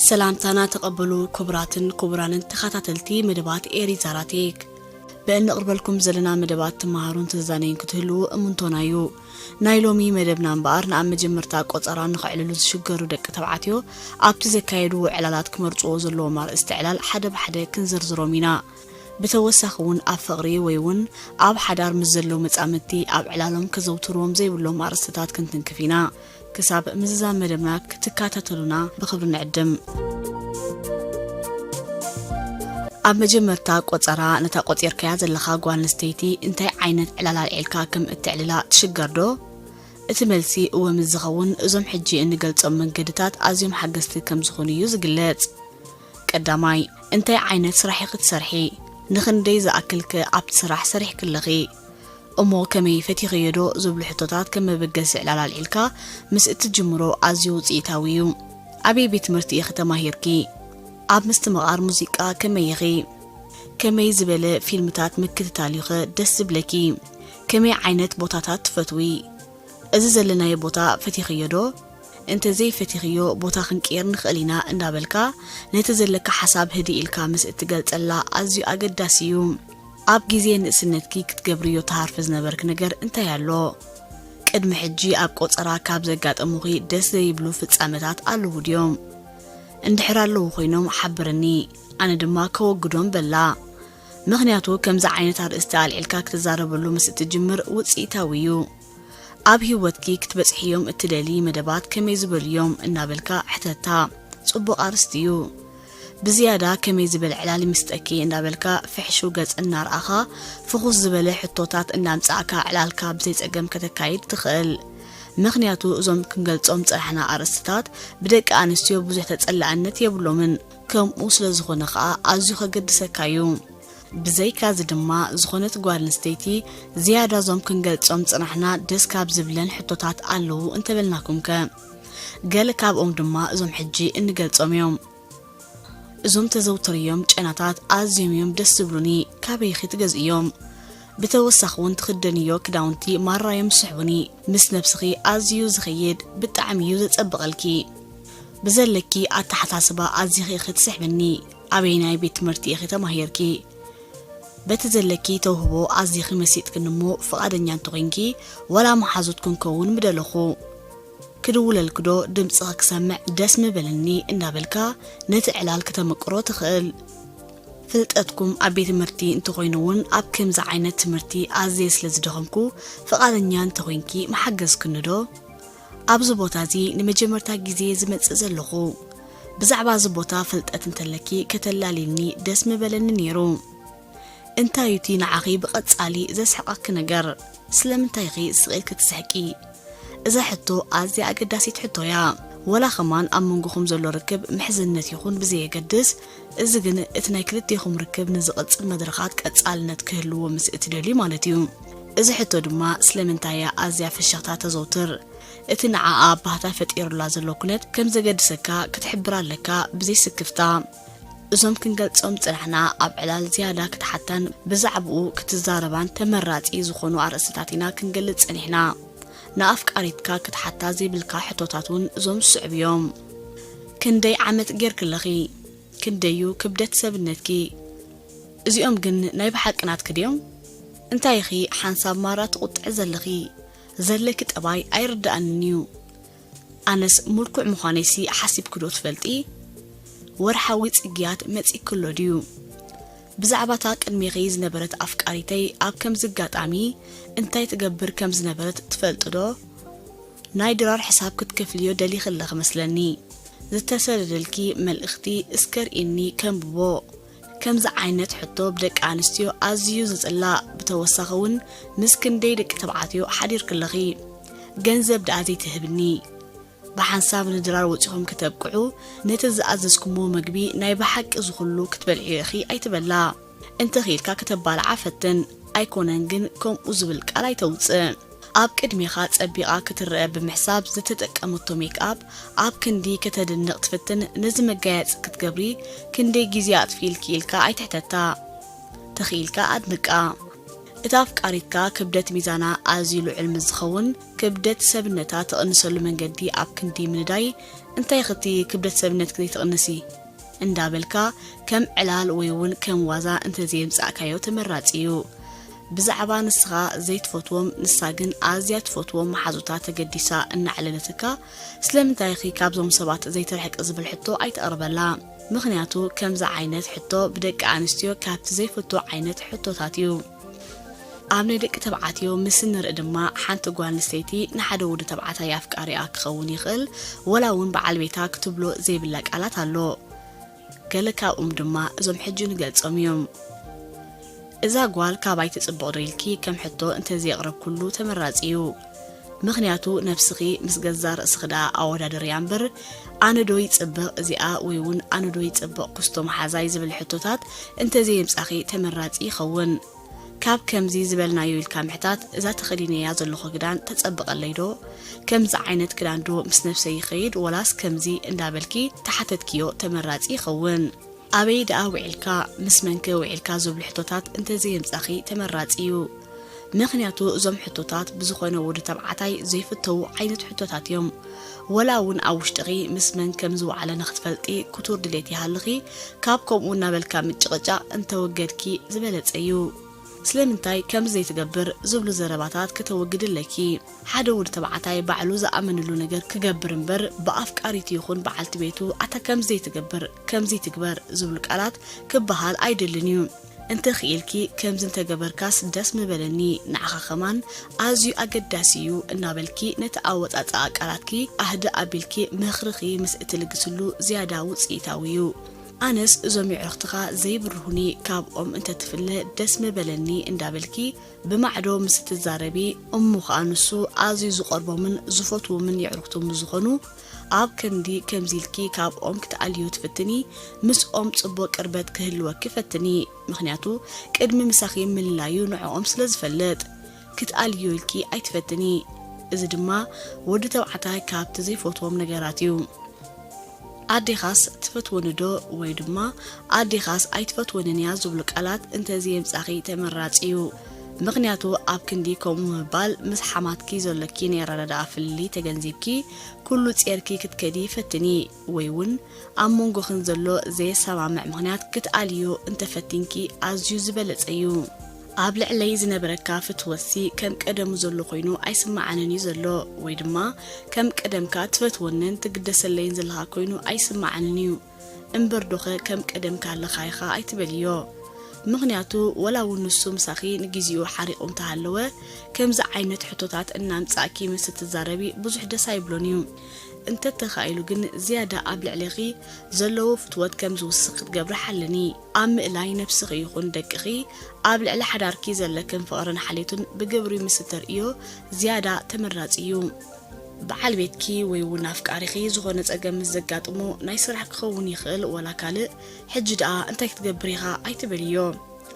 ሰላምታና ተቐበሉ ክቡራትን ክቡራንን ተኸታተልቲ መደባት ኤሪ ዛራቴክ። በእንቕርበልኩም ዘለና መደባት ትመሃሩን ትዛነዩን ክትህልዉ እምንቶና እዩ። ናይ ሎሚ መደብና እምበኣር ንኣብ መጀመርታ ቆጸራ ንኸዕልሉ ዝሽገሩ ደቂ ተባዕትዮ ኣብቲ ዘካየድዎ ዕላላት ክመርጽዎ ዘለዎም ኣርእስቲ ዕላል ሓደ ብሓደ ክንዝርዝሮም ኢና። ብተወሳኺ እውን ኣብ ፍቕሪ ወይ እውን ኣብ ሓዳር ምስ ዘለዉ መጻምድቲ ኣብ ዕላሎም ከዘውትርዎም ዘይብሎም ኣርእስትታት ክንትንክፍ ኢና። ክሳብ ምዝዛም መደብና ክትከታተሉና ብኽብሪ ንዕድም። ኣብ መጀመርታ ቆጸራ ነታ ቆጺርካያ ዘለኻ ጓል ኣንስተይቲ እንታይ ዓይነት ዕላል ኣልዒልካ ከም እተዕልላ ትሽገር ዶ? እቲ መልሲ እወ ምስ ዝኸውን እዞም ሕጂ እንገልጾም መንገድታት ኣዝዮም ሓገዝቲ ከም ዝኾኑ እዩ ዝግለጽ። ቀዳማይ፣ እንታይ ዓይነት ስራሕ ኢኺ ትሰርሒ? ንኽንደይ ዝኣክል ከ ኣብቲ ስራሕ ሰሪሕኪ ኣለኺ? እሞ ከመይ ፈቲኽዮ ዶ ዝብሉ ሕቶታት ከም መበገሲ ዕላል ኣልዒልካ ምስ እትጅምሮ ኣዝዩ ውጽኢታዊ እዩ። ኣበይ ቤት ትምህርቲ ኢኺ ተማሂርኪ? ኣብ ምስትምቓር ሙዚቃ ከመይ ኢኺ? ከመይ ዝበለ ፊልምታት ምክትታል እዩ ኸ ደስ ዝብለኪ? ከመይ ዓይነት ቦታታት ትፈትዊ? እዚ ዘለናዮ ቦታ ፈቲኽዮ ዶ? እንተ ዘይፈቲኽዮ ቦታ ክንቅየር ንኽእል ኢና እንዳበልካ ነቲ ዘለካ ሓሳብ ህድእ ኢልካ ምስ እትገልጸላ ኣዝዩ ኣገዳሲ እዩ። ኣብ ግዜ ንእስነትኪ ክትገብርዮ ትሃርፊ ዝነበርኪ ነገር እንታይ ኣሎ? ቅድሚ ሕጂ ኣብ ቆጸራ ካብ ዘጋጠሙኺ ደስ ዘይብሉ ፍጻመታት ኣለዉ ድዮም? እንድሕር ኣለዉ ኮይኖም ሓብርኒ፣ ኣነ ድማ ከወግዶም በላ። ምኽንያቱ ከምዚ ዓይነት ኣርእስቲ ኣልዒልካ ክትዛረበሉ ምስ እትጅምር ውጽኢታዊ እዩ። ኣብ ህይወትኪ ክትበጽሕዮም እትደልዪ መደባት ከመይ ዝበሉ እዮም እናበልካ ሕተታ። ጽቡቕ ኣርእስቲ እዩ። ብዝያዳ ከመይ ዝበለ ዕላል ይምስጠኪ እንዳበልካ ፍሕሹው ገጽ እናርኣኻ ፍኹስ ዝበለ ሕቶታት እናምጻእካ ዕላልካ ብዘይ ጸገም ከተካይድ ትኽእል። ምኽንያቱ እዞም ክንገልጾም ዝጸናሕና ኣርእስትታት ብደቂ ኣንስትዮ ብዙሕ ተጸላእነት የብሎምን። ከምኡ ስለ ዝኾነ ኸኣ ኣዝዩ ከገድሰካ እዩ። ብዘይካዚ ድማ ዝኾነት ጓል ኣንስተይቲ ዝያዳ እዞም ክንገልጾም ዝጸናሕና ደስ ካብ ዝብለን ሕቶታት ኣለዉ እንተበልናኩምከ? ገለ ካብኦም ድማ እዞም ሕጂ እንገልጾም እዮም። እዞም ተዘውተርዮም ጨናታት ኣዝዮም እዮም ደስ ዝብሉኒ፣ ካበይኺ ትገዝእዮም? ብተወሳኺ እውን ትኽደንዮ ክዳውንቲ ማራ እዮም ዝስሕቡኒ፣ ምስ ነብስኺ ኣዝዩ ዝኸይድ፣ ብጣዕሚ እዩ ዘጸብቐልኪ። ብዘለኪ ኣተሓሳስባ ኣዚኺ ኢኺ ትስሕብኒ፣ ኣበየናይ ቤት ትምህርቲ ኢኺ ተማሂርኪ? በቲ ዘለኪ ተውህቦ ኣዚኺ መሲጥክኒ እሞ ፍቓደኛ እንተኾይንኪ ዋላ መሓዙት ክንከውን ምደለኹ። ክድውለልኪ ዶ ድምፅኺ ክሰምዕ ደስ ምበለኒ እንዳበልካ ነቲ ዕላል ክተመቅሮ ትኽእል። ፍልጠትኩም ኣብ ቤት ትምህርቲ እንተኾይኑ እውን ኣብ ከምዚ ዓይነት ትምህርቲ ኣዝየ ስለ ዝደኸምኩ ፍቓደኛ እንተኾይንኪ ምሓገዝክኒ ዶ? ኣብዚ ቦታ እዚ ንመጀመርታ ግዜ ዝመጽእ ዘለኹ። ብዛዕባ እዚ ቦታ ፍልጠት እንተለኪ ከተላልይኒ ደስ ምበለኒ ነይሩ። እንታይ እዩ እቲ ንዓኺ ብቐጻሊ ዘስሕቐኪ ነገር? ስለምንታይ ኢኺ ስቕ ኢልኪ ትስሕቂ? እዛ ሕቶ ኣዝያ ኣገዳሲት ሕቶ እያ። ወላ ኸማን ኣብ መንጎኹም ዘሎ ርክብ ምሕዝነት ይኹን ብዘየገድስ፣ እዚ ግን እቲ ናይ ክልቴኹም ርክብ ንዝቕጽል መድረኻት ቀጻልነት ክህልዎ ምስ እትደልዩ ማለት እዩ። እዚ ሕቶ ድማ ስለምንታይ እያ ኣዝያ ፍሽኽታ ተዘውትር? እቲ ንዓኣ ባህታ ፈጢሩላ ዘሎ ኩነት ከም ዘገድሰካ ክትሕብር ኣለካ ብዘይ ስክፍታ። እዞም ክንገልጾም ዝጸናሕና ኣብ ዕላል ዝያዳ ክትሓታን ብዛዕባኡ ክትዛረባን ተመራጺ ዝኾኑ ኣርእስትታት ኢና ክንገልጽ ጸኒሕና። ንኣፍቃሪትካ ክትሓታ ዘይብልካ ሕቶታት እውን እዞም ዝስዕቡ እዮም። ክንደይ ዓመት ጌርኪ ኣለኺ? ክንደይ እዩ ክብደት ሰብነትኪ? እዚኦም ግን ናይ ብሓቂ ናትኪ ድዮም? እንታይ ኢኺ ሓንሳብ ማራ ትቑጥዒ ዘለኺ? ዘለኪ ጠባይ ኣይርድኣንን እዩ። ኣነስ ምልኩዕ ምዃነይሲ ሓሲብኪ ዶ ትፈልጢ? ወርሓዊ ጽግያት መጺእኪ ኣሎ ድዩ? ብዛዕባታ ቅድሜኺ ዝነበረት ኣፍቃሪተይ ኣብ ከምዚ ኣጋጣሚ እንታይ ትገብር ከም ዝነበረት ትፈልጢ ዶ? ናይ ድራር ሕሳብ ክትከፍልዮ ደሊኺ ኣለኺ መስለኒ። ዝተሰደደልኪ መልእኽቲ እስከ ርእይኒ ከንብቦ። ከምዚ ዓይነት ሕቶ ብደቂ ኣንስትዮ ኣዝዩ ዝጽላእ፣ ብተወሳኺ እውን ምስ ክንደይ ደቂ ተባዕትዮ ሓዲርኪ ኣለኺ። ገንዘብ ደኣ ዘይትህብኒ። ብሓንሳብ ንድራር ወጺኹም ከተብቅዑ፣ ነቲ ዝኣዘዝኩሞ መግቢ ናይ ብሓቂ ዝኹሉ ክትበልዕዮ ኢኺ ኣይትበላ። እንተኽኢልካ ከተባልዓ ፈትን፣ ኣይኮነን ግን ከምኡ ዝብል ቃል ኣይተውጽእ። ኣብ ቅድሜኻ ጸቢቓ ክትረአ ብምሕሳብ ዝተጠቀመቶ ሜክኣፕ ኣብ ክንዲ ከተድንቕ ትፍትን፣ ነዚ መጋየጺ ክትገብሪ ክንደይ ግዜ ኣጥፊእልኪ ኢልካ ኣይትሕተታ። ተኽኢልካ ኣድንቃ። እታ ኣፍቃሪትካ ክብደት ሚዛና ኣዝዩ ልዑል ምስ ዝኸውን፣ ክብደት ሰብነታ ትቕንሰሉ መንገዲ ኣብ ክንዲ ምንዳይ እንታይ ኽቲ ክብደት ሰብነትኪ ዘይትቕንሲ? እንዳበልካ ከም ዕላል ወይ እውን ከም ዋዛ እንተዘየምጻእካዮ ተመራጺ እዩ። ብዛዕባ ንስኻ ዘይትፈትዎም ንሳ ግን ኣዝያ ትፈትዎም መሓዙታ ተገዲሳ እናዕለለትካ፣ ስለምንታይ ኢኺ ካብዞም ሰባት ዘይትርሕቂ ዝብል ሕቶ ኣይተቕርበላ። ምኽንያቱ ከምዚ ዓይነት ሕቶ ብደቂ ኣንስትዮ ካብቲ ዘይፈትዎ ዓይነት ሕቶታት እዩ። ኣብ ናይ ደቂ ተባዕትዮ ምስ እንርኢ ድማ ሓንቲ ጓል ኣንስተይቲ ንሓደ ወዲ ተባዕታይ ኣፍቃሪኣ ክኸውን ይኽእል፣ ወላ እውን በዓል ቤታ ክትብሎ ዘይብላ ቃላት ኣሎ። ገለ ካብኦም ድማ እዞም ሕጂ ንገልጾም እዮም። እዛ ጓል ካባይ ትጽብቕ ዶ ኢልኪ ከም ሕቶ እንተዘየቕረብኩሉ ተመራጺ እዩ። ምኽንያቱ ነብስኺ ምስ ገዛ ርእስኺ ደኣ ኣወዳድርያ እምበር፣ ኣነ ዶ ይጽብቕ እዚኣ ወይ እውን ኣነ ዶ ይጽብቕ ኩስቶ መሓዛይ ዝብል ሕቶታት እንተዘየምጻኺ ተመራጺ ይኸውን። ካብ ከምዚ ዝበልናዮ ኢልካ ምሕታት፣ እዛ ተኸዲነያ ዘለኹ ክዳን ተጸብቐለይ ዶ? ከምዚ ዓይነት ክዳን ዶ ምስ ነብሰይ ይኸይድ ወላስ ከምዚ እንዳበልኪ ተሓተትክዮ ተመራጺ ይኸውን። ኣበይ ደኣ ውዒልካ፣ ምስ መንከ ውዒልካ ዝብሉ ሕቶታት እንተዘየምጻኺ ተመራጺ እዩ። ምኽንያቱ እዞም ሕቶታት ብዝኾነ ወዲ ተባዕታይ ዘይፍተዉ ዓይነት ሕቶታት እዮም። ወላ እውን ኣብ ውሽጥኺ ምስ መን ከም ዝወዓለ ንኽትፈልጢ ክቱር ድሌት ይሃልኺ፣ ካብ ከምኡ እናበልካ ምጭቕጫቕ እንተወገድኪ ዝበለጸ እዩ። ስለምንታይ ከምዚ ዘይትገብር ዝብሉ ዘረባታት ከተወግዲ ኣለኪ። ሓደ ወዲ ተባዕታይ ባዕሉ ዝኣመነሉ ነገር ክገብር እምበር ብኣፍቃሪቱ ይኹን በዓልቲ ቤቱ ኣታ ከምዚ ዘይትገብር፣ ከምዚ ትግበር ዝብሉ ቃላት ክበሃል ኣይደልን እዩ። እንተኽኢልኪ ከምዚ እንተገበርካስ ደስ ምበለኒ፣ ንዓኻ ከማን ኣዝዩ ኣገዳሲ እዩ እናበልኪ ነቲ ኣወጻጽኣ ቃላትኪ ኣህድእ ኣቢልኪ ምኽርኺ ምስ እትልግስሉ ዝያዳ ውጽኢታዊ እዩ። ኣነስ እዞም የዕሩኽትኻ ዘይብርሁኒ ካብኦም እንተትፍለ ደስ ምበለኒ እንዳበልኪ ብማዕዶ ምስ እትዛረቢ፣ እሞ ኸኣ ንሱ ኣዝዩ ዝቐርቦምን ዝፈትዎምን የዕሩኽቱ ምስ ዝኾኑ፣ ኣብ ክንዲ ከምዚ ኢልኪ ካብኦም ክትኣልዮ ትፍትኒ፣ ምስኦም ጽቡቕ ቅርበት ክህልወኪ ፈትኒ። ምኽንያቱ ቅድሚ ምሳኺ ምልላዩ ንዕኦም ስለ ዝፈልጥ። ክትኣልዮ ኢልኪ ኣይትፈትኒ። እዚ ድማ ወዲ ተባዕታይ ካብቲ ዘይፈትዎም ነገራት እዩ። ኣዴኻስ ትፈትወኒ ዶ ወይ ድማ ኣዴኻስ ኣይትፈትወንን እያ ዝብሉ ቃላት እንተዘየምጻኺ ተመራጺ እዩ። ምኽንያቱ ኣብ ክንዲ ከምኡ ምባል ምስ ሓማትኪ ዘሎኪ ናይ ኣረዳድኣ ፍልልይ ተገንዚብኪ ኩሉ ጼርኪ ክትከዲ ፈትኒ ወይ እውን ኣብ መንጎኽን ዘሎ ዘየሰማምዕ ምኽንያት ክትኣልዮ እንተፈቲንኪ ኣዝዩ ዝበለጸ እዩ። ኣብ ልዕለይ ዝነበረካ ፍትወትሲ ከም ቀደሙ ዘሎ ኮይኑ ኣይስምዓንን እዩ ዘሎ፣ ወይ ድማ ከም ቀደምካ ትፈትወንን ትግደሰለይን ዘለኻ ኮይኑ ኣይስምዓንን እዩ። እምበር ዶኸ ከም ቀደምካ ኣለኻ ኢኻ ኣይትበልዮ። ምኽንያቱ ወላ እውን ንሱ ምሳኺ ንግዜኡ ሓሪቑ እንተሃለወ፣ ከምዚ ዓይነት ሕቶታት እናምጻእኪ ምስ እትዛረቢ ብዙሕ ደስ ኣይብሎን እዩ። እንተተኻኢሉ ግን ዝያዳ ኣብ ልዕሌኺ ዘለዎ ፍትወት ከም ዝውስኽ ክትገብሪ ሓልኒ። ኣብ ምእላይ ነብስኺ ይኹን ደቅኺ፣ ኣብ ልዕሊ ሓዳርኪ ዘለክን ፍቕርን ሓልዮትን ብግብሪ ምስ እተርእዮ ዝያዳ ተመራጺ እዩ። በዓል ቤትኪ ወይ እውን ኣፍቃሪኺ ዝኾነ ጸገም ምስ ዘጋጥሞ፣ ናይ ስራሕ ክኸውን ይኽእል ወላ ካልእ፣ ሕጂ ደኣ እንታይ ክትገብር ኢኻ ኣይትበልዮ።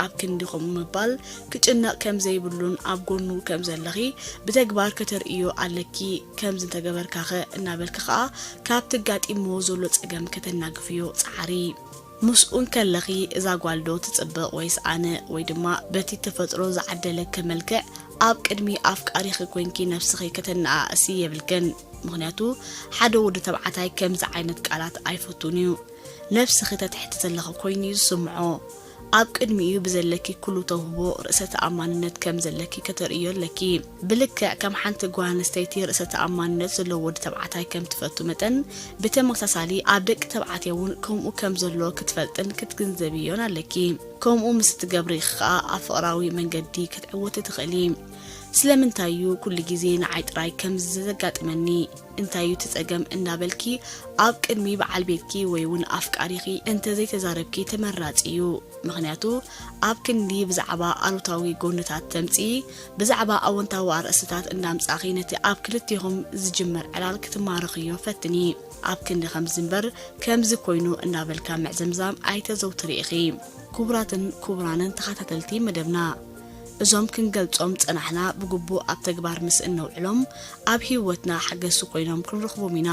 ኣብ ክንዲ ከምኡ ምባል ክጭነቕ ከም ዘይብሉን ኣብ ጎኑ ከም ዘለኺ ብተግባር ከተርእዮ ኣለኪ። ከምዚ እንተገበርካኸ እናበልኪ ኸኣ ካብ ትጋጢምዎ ዘሎ ጸገም ከተናግፍዮ ጸዓሪ። ምስኡ እንከለኺ እዛ ጓል ዶ ትጽብቕ ወይስ ኣነ? ወይ ድማ በቲ ተፈጥሮ ዝዓደለኪ መልክዕ ኣብ ቅድሚ ኣፍቃሪኺ ኮይንኪ ነብስኺ ከተነኣእሲ የብልክን። ምኽንያቱ ሓደ ወዲ ተባዕታይ ከምዚ ዓይነት ቃላት ኣይፈቱን እዩ። ነብስኺ ተትሕቲ ዘለኺ ኮይኑ እዩ ዝስምዖ። ኣብ ቅድሚኡ ብዘለኪ ኩሉ ተውህቦ ርእሰ ተኣማንነት ከም ዘለኪ ከተርእዮ ኣለኪ። ብልክዕ ከም ሓንቲ ጓል ኣንስተይቲ ርእሰ ተኣማንነት ዘለዎ ወዲ ተባዕታይ ከም ትፈቱ መጠን፣ ብተመሳሳሊ ኣብ ደቂ ተባዕትዮ እውን ከምኡ ከም ዘሎ ክትፈልጥን ክትግንዘብዮን ኣለኪ። ከምኡ ምስ እትገብሪ ኢኺ ኸኣ ኣብ ፍቕራዊ መንገዲ ክትዕወቲ ትኽእሊ። ስለምንታይ እዩ ኩሉ ግዜ ንዓይ ጥራይ ከምዚ ዘጋጥመኒ? እንታይ እዩ እቲ ጸገም እናበልኪ ኣብ ቅድሚ በዓል ቤትኪ ወይ እውን ኣፍቃሪኺ እንተዘይተዛረብኪ ተመራጺ እዩ። ምኽንያቱ ኣብ ክንዲ ብዛዕባ ኣሉታዊ ጎንታት ተምጽኢ፣ ብዛዕባ ኣወንታዊ ኣርእስትታት እንዳምጻእኺ ነቲ ኣብ ክልቴኹም ዝጅመር ዕላል ክትማርኽዮ ፈትኒ። ኣብ ክንዲ ከምዚ እምበር ከምዚ ኮይኑ እናበልካ ምዕዝምዛም ኣይተዘውትሪ ኢኺ። ክቡራትን ክቡራንን ተኸታተልቲ መደብና፣ እዞም ክንገልጾም ጸናሕና ብግቡእ ኣብ ተግባር ምስ እነውዕሎም ኣብ ህይወትና ሓገዝቲ ኮይኖም ክንረኽቦም ኢና።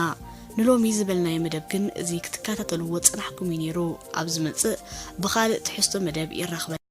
ንሎሚ ዝበልናዮ መደብ ግን እዚ ክትከታተልዎ ጸናሕኩም እዩ ነይሩ። ኣብ ዝመጽእ ብኻልእ ትሕዝቶ መደብ የራኽበና።